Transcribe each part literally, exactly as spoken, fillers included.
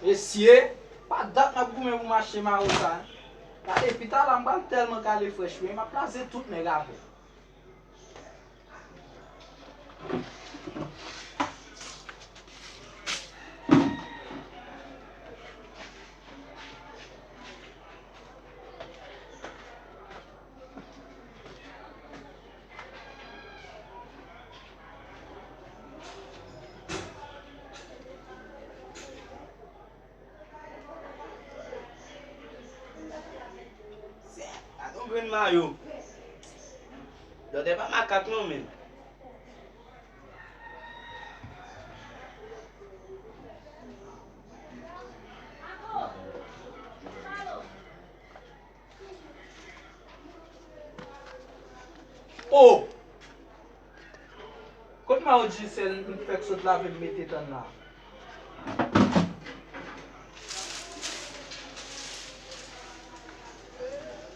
Mesye, pa dat m ap goumen pou m achte mayo sa. Gade, pita la, m pral tèlman kale frèch, wi, m ap kraze tout nèg avè l. Gade yon grenn mayo. Dòdè pa makak non, menm. O! Kot mayo Djisèl m fèk sot lave m mete tann la?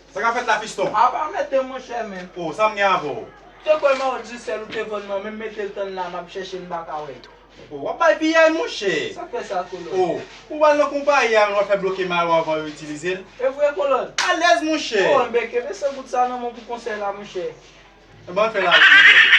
Sa k ap fèt la, fiston? A pa mete, monchè, men. O, sa m gen avè w? Te kwè mayo Djisèl ou te vann mwen, men m mete l tann la, m ap chèche l, m pa ka wè l. O, w ap bay piyay, monchè. Sa k fè sa, kolòn? O, ou pral nan konpayi a, men w ap fè bloke mayo anvan yo itilize l. E vre, kolòn? Alèz, monchè. O, enben, kenbe se bout sa nan men w pou konsèy la, monchè. Enben, ann fè la, monchè.